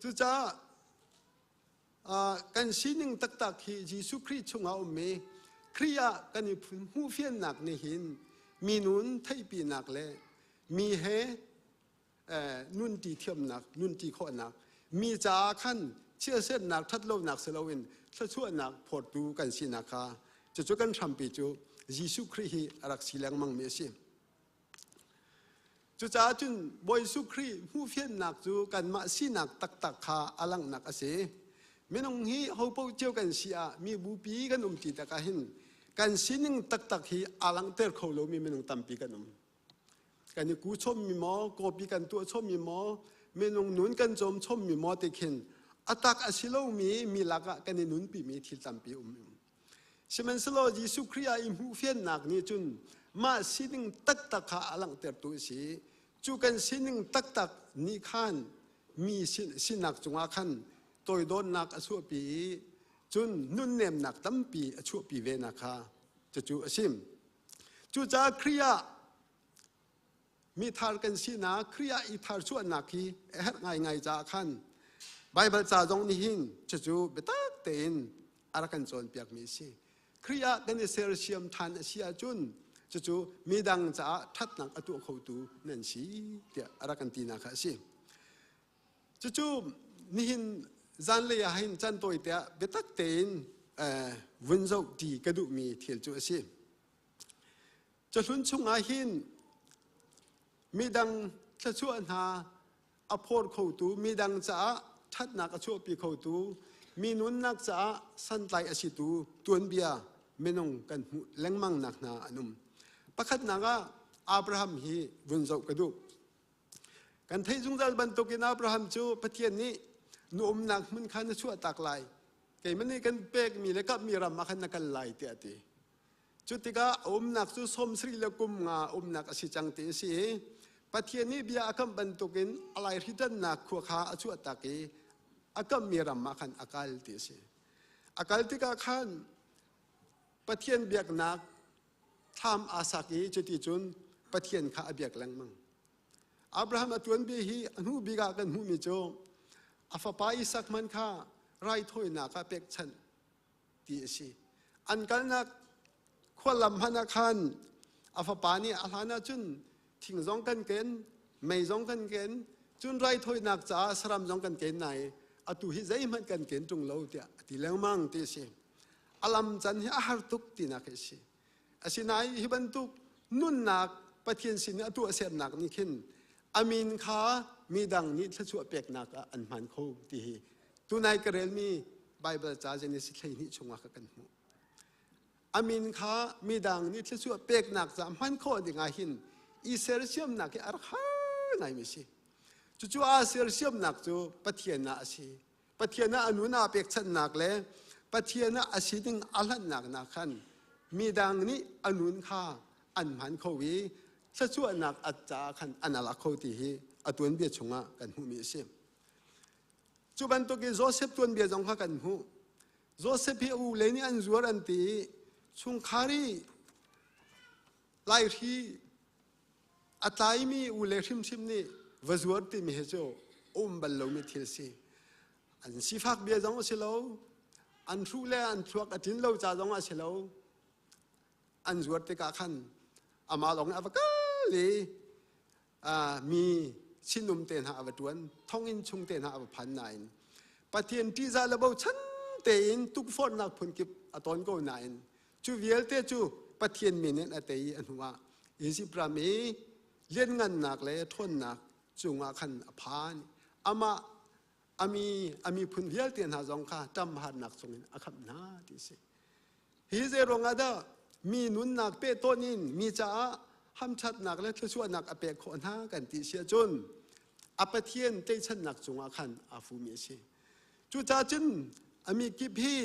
Cucaah kan sining taktak hi Jesuh Khrih chungah ummi Khrih ah kan i hmuhfiannak nih hin mi nun theihpinak le mi he nunṭi thiamnak, nunṭi khawhnak, mi caah khan chiatsernak, ṭhatlonak si loin thluachuahnak phawttu kan sinak kha cucu kan hrampi cu Jesuh Khrih hi a rak si lengmangmi a si. Cucaah cun Bawi Jesuh Khrih hmuhfiannak cu kanmah sinak taktak kha a langhnak a si. Minung hi hopaoh cio kan si ah mi bupi kan um ti tak ah hin kan sining taktak hi aa langhter kho lomi minung tampi kan um. Kan i ku chommi maw, kawpi kan tuah chommi maw, minung nun kan cawm chommi maw ti khin a tak a si lomi mi lakah kan i nunpimi thil tampi um. Sihmanhsehlaw Jesuh Khrih ah i hmuhfiannak nih cun mah sining taktak kha a langhtertu a si. Cu kan sining taktak nih khan mi sinak cungah khan toidornak a chuahpi i cun nunnemnak tampi a chuahpi ve nak kha cucu a sim. Cucaah Khrih ah mi thar kan sinak Khrih ah i tharchuahnak hi a herh ngaingai caah khan Baibal ca zong nih hin cucu biatak tein a rak kan cawnpiakmi a si. Khrih ah kan i sersiam ṭhan a si ahcun cucu midang caah ṭhatnak a tuah khotu nan si tiah a rak kan tinak kha a si. Cucu nihin zanlei ah hin chan tawi te ah biatak tein vun zoh ti ka duhmi thil cu a si. Cahlun chungah hin midang thluachuah hna a phawr khotu, midang caah ṭhatnak a chuahpi khotu, mi nunnak caah santlai a situ tuanbia minung kan hmuh lengmangnak hna an um. Pakhatnak ah Abraham hi vun zoh ka duh. Kan theih zungzal bantukin Abraham cu Pathian nih nu umnak hmun kha na chuahtak lai. Keimah nih kan pekmi le kapmi ram ah khan na kal lai tiah a ti. Cu tikah a umnak cu 70 le kum nga umnak a si cang ti a si i Pathian nih bia a kamh bantukin a laihritannak khua kha a chuahtak i a kamhmi ram ah khan a kal ti a si. A kal tikah khan Pathian biaknak thlam aa sak i cuti cun Pathian kha a biak lengmang. Abraham a tuanbia hi a hnu bik ah kan hmuhmi cu a fapa Isak hmanh kha raithawinak ah pekchanh ti a si. An kalnak khualam hmanh ah khan a fapa nih a hlan ahcun thing zong kan ken, mei zong kan ken, cun raithawinak caah saram zong kan ken nai atu hi zeihmanh kan ken ṭung lo tiah a ti lengmang ti a si. A lam can hi a har tuk tinak hi a si. Asinain hi bantuk nunnak Pathian sin i a tuahsernak nih khin a min kha midang nih thluachuah peknak ah an hman kho ti hi tunai ka relmi Baibal ca Genesis 12 chungah ka kan hmuh. A min kha midang nih thluachuah peknak ca hman khawh dingah hin i sersiamnak hi a rak har ngaimi si. Cucu aa sersiamnak cu Pathian ah a si. Pathian ah a nun aa pekchanhnak le Pathian ah a sining a hlanhnak nak khan midang nih a nun kha an hman kho i thluachuahnak a caah khan an alak kho ti hi a tuanbia chungah kan hmuhmi a si. Cu bantukin Joseph tuanbia zong kha kan hmuh. Joseph hi a u le nih an zuar an ti i chungkhar i laihri a tlaimi u le hrimhrim nih va zuar timi hi cu um bal lomi thil si. An sifak bia zong a si lo, an hruh le an thluak a tlin lo ca zong a si lo. An zuar tikah khan amah lawng a va kal i mi sinum te hna a va ṭuan, thonginn chung te hna a va phan nain Pathian ṭihzah le bochan tein tukforhnak phunkip a ton ko nain cu vialte cu Pathian min in a tei i a hnuah Izipt ram i lianngannak le ṭhawnnak cungah khan a phan. Amah a miphun vialte hna zong kha ṭamharnak chungin a khamh hna ti a si. Hi zei ruangah dah mi nunnak pehtawn in mi caah hamṭhatnak le thluachuahnak a pek khawh hna kan ti si ahcun a Pathian tlaihchannak cungah khan aa fumi a si. Cucaah cun a mi kip hi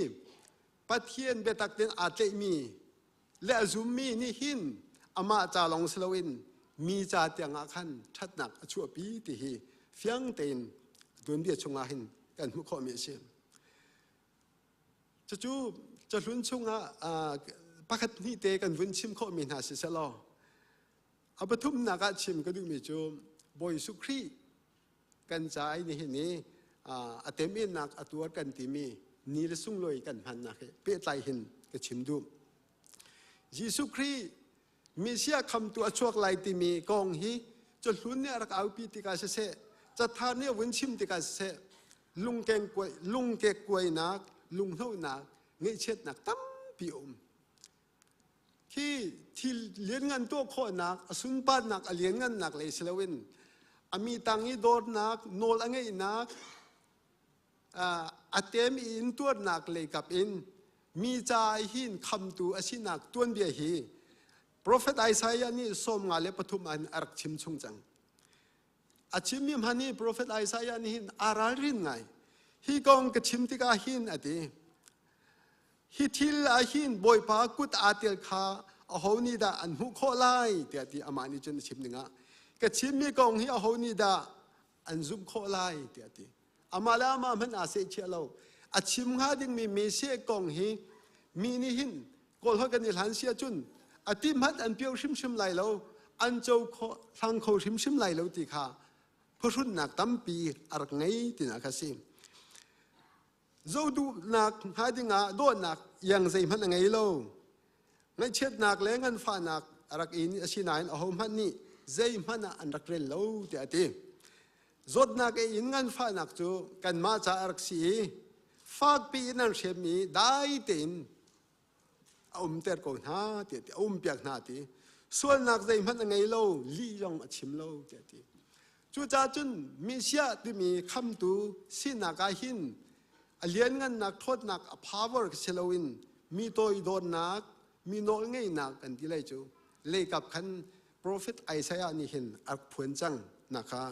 Pathian biatak tein aa tlaihmi le a zummi nih hin amah ca lawng si loin mi ca tiangah khan ṭhatnak a chuahpi ti hi fiang tein tuanbia chungah hin kan hmuh khawhmi a si. Cucu cahlun chungah pakhat hnih te kan vun chim khawhmi hna si selaw a pathumnak ah chim ka duhmi cu Bawi Jesuh Khrih kan ca i nihin i a teminnak a tuar kan timi ni le sunglawi kan hmannak he pehtlai hin ka chim duh. Jesuh Khrih Messiah khamtu a chuak lai timi kong hi cahlun nih a rak aupi tikah siseh, cathar nih a vun chim tikah siseh, lungkeng kuainak, lunghnohnak, ngaihchiatnak tampi a um. Khi thil lianngan tuah khawhnak, a sunparnak, a lianngannak lei si loin a mi tang i dawtnak, nawl a ngeihnak, a tem i intuarnak lei kap in mi ca hin khamtu a sinak tuanbia hi Profet Isaiah nih 53 an a rak chim chung cang. A chimmi hman hi Profet Isaiah nih hin aa ralrin ngai. Hi kong ka chim tikah hin a ti. Hi thil ah hin Bawipa kut aa tel kha aho nih dah an hmuh khawh lai tiah ti amah nih cun a chim dingah ka chimmi kong hi aho nih dah an zumh khawh lai tiah a ti. Amah le amah hmanh aa sehchiah lo. A chim hnga dingmi Messiah kong hi mi nih hin Kawl holh kan i hlan si ahcun a ti hmanh an pio hrimhrim lai lo, an co kho, hlang kho hrimhrim lai lo ti kha phuhrunnak tampi a rak ngei tinak a si. Zohduhnak hnga dingah dawhnak iang zeihmanh a ngei lo. Ngaihchiatnak le nganfahnak a rak in asinain ahohmanh nih zeihmanh ah an rak rel lo tiah a ti. Zawtnak ei in nganfahnak cu kanmah ca a rak si i fakpi in an hrem i dai tein a umter ko hna tiah ti a umpiak hna ti sualnak zeihmanh a ngei lo lih zong a chim lo tiah ti cucaah cun Messiah timi khamtu sinak ah hin a lianngannak ṭhawtnak a power si loin mi toidornak mi nawlngeihnak kan ti lai cu leikap khan profet Isaiah nih hin a rak phuan cang nak kha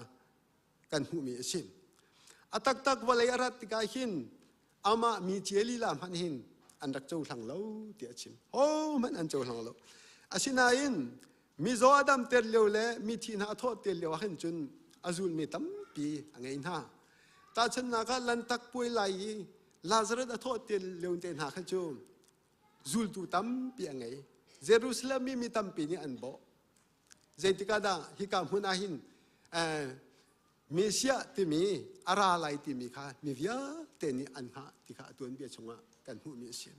kan hmuhmi a si. A taktak vawlei a rat tikah hin amah mi cia lila hmanh hin an rak cohlang lo tiah a chim. Ho hmanh an cohlang lo. Asinain mizaw a damter lio le mithi hna a thawhter lio ah hin cun a zulmi tampi a ngei hna. Tahchunhnak ah Lantak puai lai i Lazarus a thawhter lio te hna kha cu zultu tampi a ngei. Jerusalem mi mi tampi nih an bawh. Zeitikah dah hika hmun ah hin Messiah timi a ra lai timi kha mi vialte nih an hngah ti kha a tuanbia chungah kan hmuhmi a si.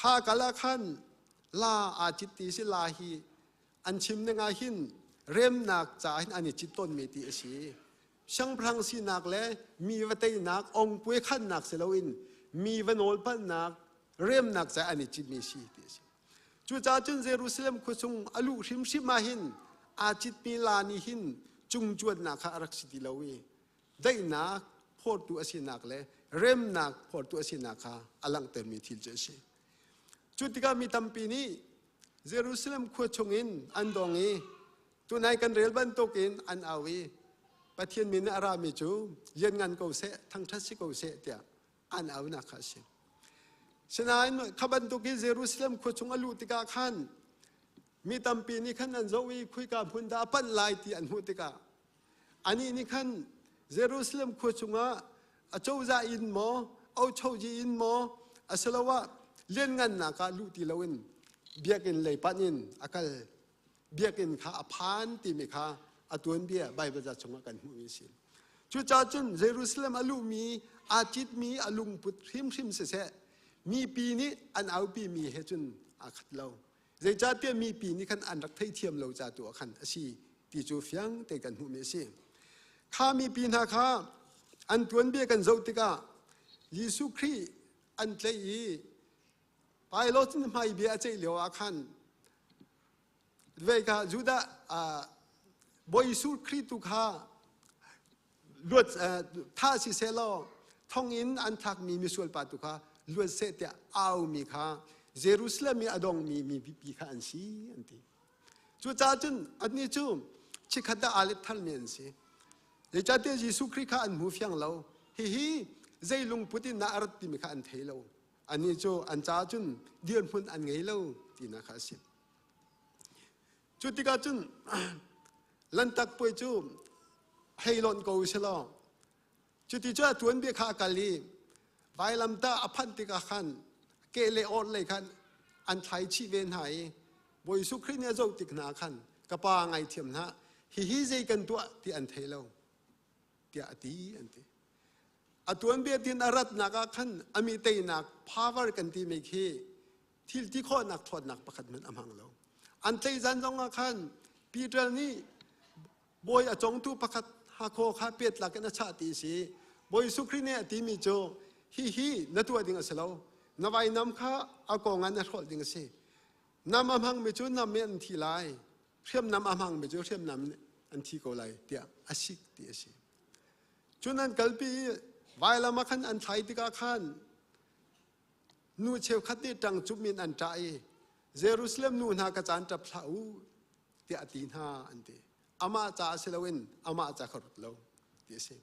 Kha kal ah khan la aa cit ti si la hi an chim ning ah hin remnak caah hin an i cit tawnmi ti a si. Siangpahrang sinak le mi va teinak ongpue khannak si loin mi va nawlpalhnak remnak caah an i citmi si ti a si. Cucaah cun Jerusalem khua chung a luh hrimhrim ah hin aa citmi la nih hin cungcuannak kha a rak si ti lo i daihnak phawrtu a sinak le remnak phawrtu a sinak kha a langhtermi thil cu a si. Cu tikah mi tampi nih Jerusalem khua chungin an dong i tunai kan rel bantukin an au i Pathian min a rami cu lianngan ko seh, thangṭhat si ko seh tiah an aunak kha a si. Sinain kha bantuk i Jerusalem khua chung a luh tikah khan mi tampi nih khan an zoh i khuika hmun dah a panh lai ti an hmuh tikah anih nih khan Jerusalem khua chungah a cozah inn maw ochoji inn maw asiloah lianngannak ah luh ti loin biakinn lei panh in a kal biakinn kha a phan timi kha a tuanbia Baibal ca chungah kan hmuhmi a si. Cucaah cun Jerusalem a luhmi aa citmi a lungput hrimhrim siseh mipi nih an aupimi he cun aa khat lo. Zeicahtiah mipi nih khan an rak theithiam lo ca tu ah khan a si ti cu fiang te kan hmuhmi a si. Kha mipi hna kha an tuanbia kan zoh tikah Jesuh Khrih an tlaih i Pilate nih hmai bia a ceih lio ah khan vei kha Judah Bawi Jesuh Khrih tu kha luat tha si seh law thonginn an thlakmi misual pa tu kha luat seh tiah aumi kha Jerusalem i a dongmi mi pipi kha an si an ti. Cucaah cun annih cu chikkhat ah aa let tharmi an si. Zeicahtiah Jesuh Khrih kha an hmu fiang lo. Hihi zei lungput in dah a rat timi kha an thei lo. Annih cu an caah cun dirhmun an ngei lo tinak kha a si. Cu tikah cun Lantak puai cu hei lonh ko u law cuti cu a tuanbia kha a kal i vailamtah a phanh tikah khan ke le orh lei khan an thlai chih ve hna i Bawi Jesuh Khrih nih a zoh tik hna khan ka pa ngaithiam hna hihi zei kan tuah ti an thei lo tiah a ti an ti. A tuanbia tin a ratnak ah khan a mi teinak power kan timi khi thil ti khawhnak thawtnak pakhat hmanh a hmang lo. An tlaih zan zong ah khan Peter nih bawi a congtu pakhat hakhaw kha pet lak in a chah ti si. Bawi Jesuh Khrih nih a timi cu hihi na tuah ding a si lo. Na vainam kha a kong ah na hrawlh ding a si. Nam a hmangmi cu nam in an thi lai. Hriamnam a hmangmi cu hriamnam in an thi ko lai tiah a sik ti a si. Cun an kalpi i vailam ah khan an thlai tikah khan nu cheukhat nih ṭang cumh in an ṭah i Jerusalem nu hna ka caan ṭap hlah u tiah a ti hna an ti. Amah caah si loin amah ca kha rut lo ti a si.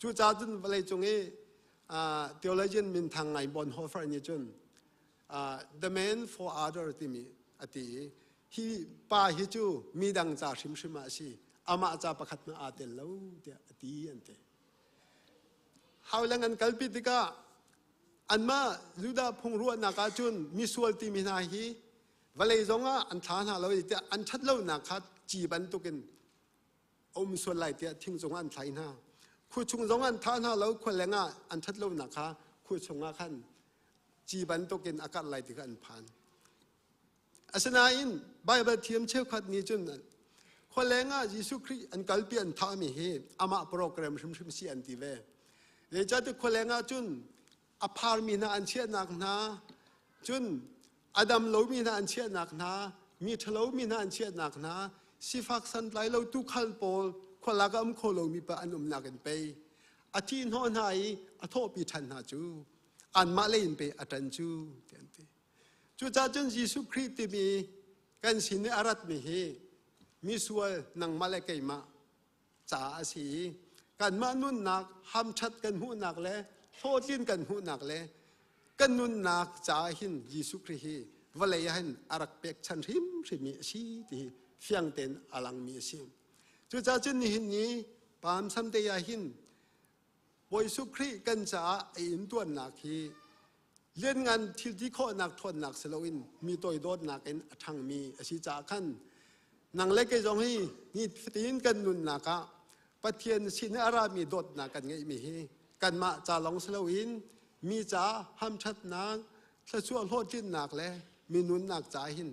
Cucaah cun vawleicung i theologian minthang ngai Bonhoeffer nih cun the man for other timi a ti i hi pa hi cu midang ca hrimhrim ah a si amah ca pakhat hmanh aa tel lo tiah a ti an ti. Haulang an kalpi tikah anmah Judah phung ruahnak ahcun misual timi hna hi vawlei zongah an thla hna lo i tiah an ṭhat lonak kha ci bantukin a um sual lai tiah thing cungah an thlai hna. Khua chung zong an thah hna lo, khua leng ah an ṭhat lonak kha khua chungah khan ci bantukin a karh lai ti kha an phan. Asinain Baibal thiam cheukhat nih cun khualeng ah Jesuh Khrih an kalpi an thahmi hi amah program hrimhrim si an ti ve. Zeicahtiah khualeng ah cun a pharmi hna an chiahnak hna, cun a dam lomi hna an chiahnak hna, mi ṭhalomi hna an chiahnak hna, sifak santlai lo tuukhal pawl khualak ah um kho lomi pa an umnak in pei a thih hnawh hna i a thawhpi ṭhan hna cu anmah lei in pei a ṭan cu ti an ti. Cucaah cun Jesuh Khrih timi kan sin i a ratmi hi misual nangmah le keimah caah a si i kanmah nunnak hamṭhat kan hmuhnak le hlawhtlin kan hmuhnak le kan nunnak caah hin Jesuh Khrih hi vawlei ah hin a rak pekchan hrimhrimmi a si ti hi fiang tein a langmi a si. Cucaah cun nihin ni Palm Sunday ah hin Bawi Jesuh Khrih kan caah a intuannak hi lianngan thil ti khawhnak ṭhawnnak si loin mi toidawtnak in a ṭhangmi a si caah khan. Nang le kei zong hi ni fatin kan nunnak ah Pathian sin a rami dawtnak kan ngeihmi hi kanmah ca lawng si loin mi ca hamṭhatnak, thluachuah hlawhtlinnak le mi nunnak ca hin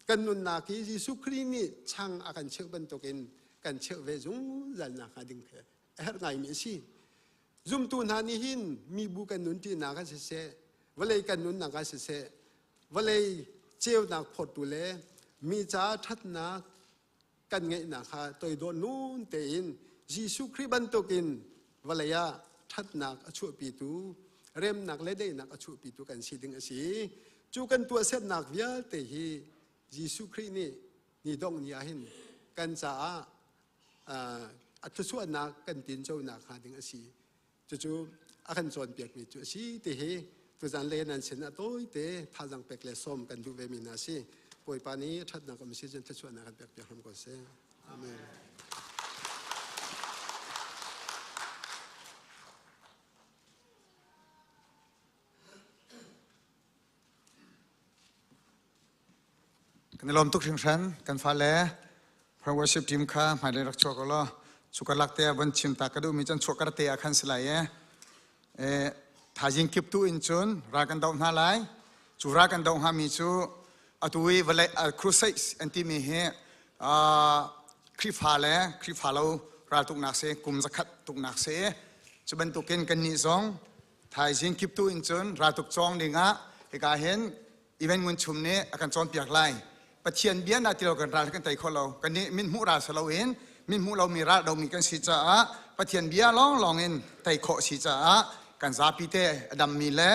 kan nunnak hi Jesuh Khrih nih chang a kan cheuh bantukin kan cheuh ve zungzal nakhnga ding khi a herh ngaimi a si. Zumtu hna nih hin mibu kan nunṭinak ah siseh, vawlei kan nunnak ah siseh, vawlei ceunak phawttu le mi ca ṭhatnak kan ngeihnak kha toidor nun tein Jesuh Khrih bantukin vawlei ah ṭhatnak a chuahpitu, remnak le daihnak a chuahpitu kan si ding a si. Cu kan tuahsernak vialte hi Jesuh Khrih nih ni dongh ni ah hin kan caah a thluachuahnak kan tinconak hnga ding a si. Cucu a kan cawnpiakmi cu a si ti hi tuzan le nan sin ah tawite thazaang pek le sawm kan duh vemi hna si. Bawipa nih ṭhatnak um si cun thluachuahnak kan pek piak hram ko seh. Amen. Kan i lawm tuk hringhran. Kan fale Prayer worship team kha hmailei rak chuak law cu karlak te ah von chim ta ka duhmi cun chuak kar te ah khan si lai e. E thaizing kip tu in cun ral kan doh hna lai. Cu ral kan doh hngami cu atu i vawlei crusades an timi hi Khrihfa le Khrihfa lo raltuknak si kum zakhat tuknak si. Cu bantukin kannih zong thaizing kip tu in cun raltuk cawng dingah hika hin Even Ngun Chum nih a kan cawnpiak lai. Pathian bia na ti lo kan ral kan tei kho lo. Kan nih min hmuh ral si loin min hmuh lomi ral domi kan si caah Pathian bia lawnglawng in tei khawh si caah kan zapi te a dammi le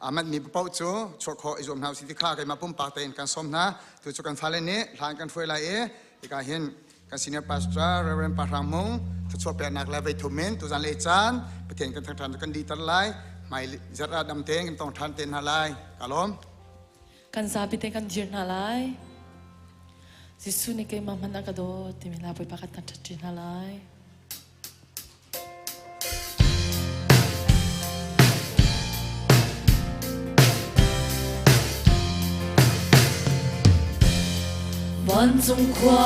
a manhmi paoh cu chuah khawh i zuam hna usih ti kha keimah pumpak tein kan sawm hna. Tu cu kan fale nih hlan kan hruai lai i hika hin kan senior pastor Reverend Pa Hrang Mung thluachuah peknak le veithum in tuzan le caan Pathian kan thangṭhan kan dihter lai hmai zarh ah dam tein kan tong ṭhan te hna lai ka lawm. Kan zapi te kan dir hna lai. Jesuh nih keimah hmanh a ka dawt timi hla Bawipa kan thangṭhat hna lai. Vancung khua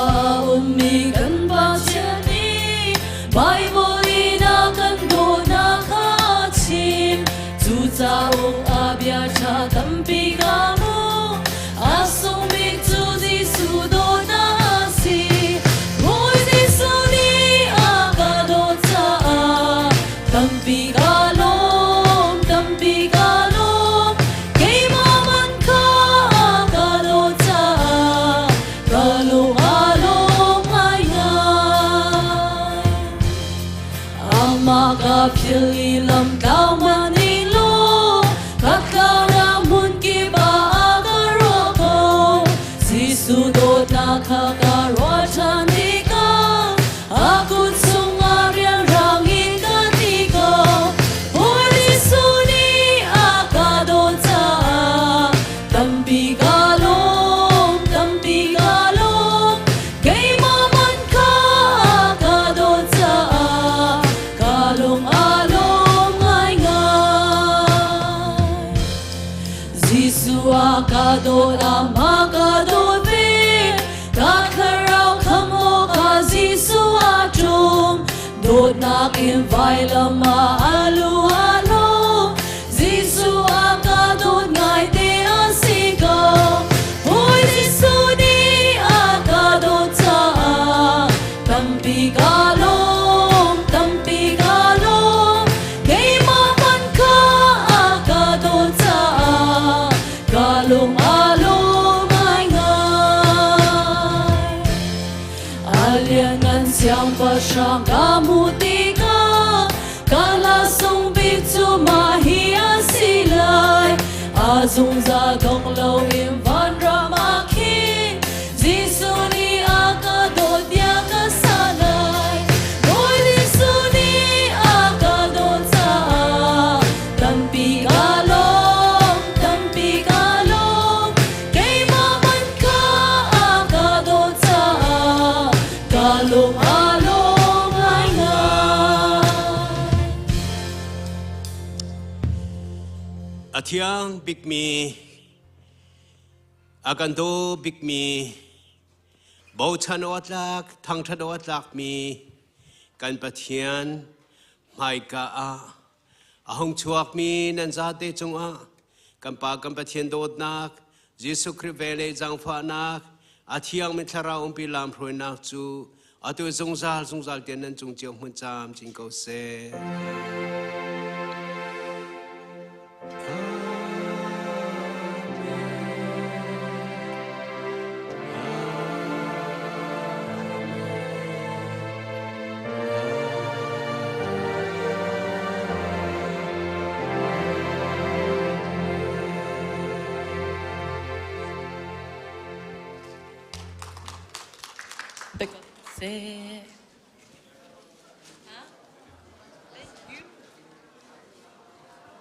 ummi kan Pathian nih Baibal in a kan dawtnak kha a chim. Cu cauk a bia ṭha tampi ka hmu. A sung bik cu Jesuh dawtnak a si. Bawi Jesuh nih a ka dawt caah tampi ka lawm, tampi ka lawm. Keimah man kha a ka dawt caah ka lung a lawm ngaingai. Amah ka phil i lam tlau man in law ka tlau hmun kip ah a ka ruah ko. Jesuh dawtnak kha ka ruah ṭhan tikah a kut chungah rianrang in ka ti ko. Bawi Jesuh nih a ka dawt caah tampi ka lawm, tampi ka lawm. Keimah man kha a ka dawt caah ka lung a lawm ngaingai. Jesuh a ka dawt, amah ka dawt ve. Ka thlarau kham awkah Jesuh a ṭum. Dawtnak in vailam ah a lu a lawm. Jesuh a ka dawt ngaite a si ko. Bawi Jesuh nih a ka dawt caah tampi ka lawm, tampi ka lawm. Keimah hmanh kha a ka dawt caah ka lung a lawm ngaingai. A lianngan siangpahrang ka hmuh tikah ka hla sung bik cu mah hi a si lai. A zungzal dong loin vanram ah khin Jesuh nih a ka dawt tiah ka sa lai. Bawi Jesuh nih a ka dawt caah tampi ka lawm, tampi ka lawm. Keimah hmanh kha a ka dawt caah ka lung a lawm ngaingai. A thiang bikmi, a kan daw bikmi. Bochan awk a tlak, thangṭhat awk a tlakmi kan Pathian hmaika ah a hung chuakmi nan zate cungah kan Pa kan Pathian dawtnak, Jesuh Khrih velngeih zaangfahnak, a thiangmi thlarau umpi lamhruainak cu atu zungzal zungzal tiang nan cung cio hmun camcin ko seh. Seh.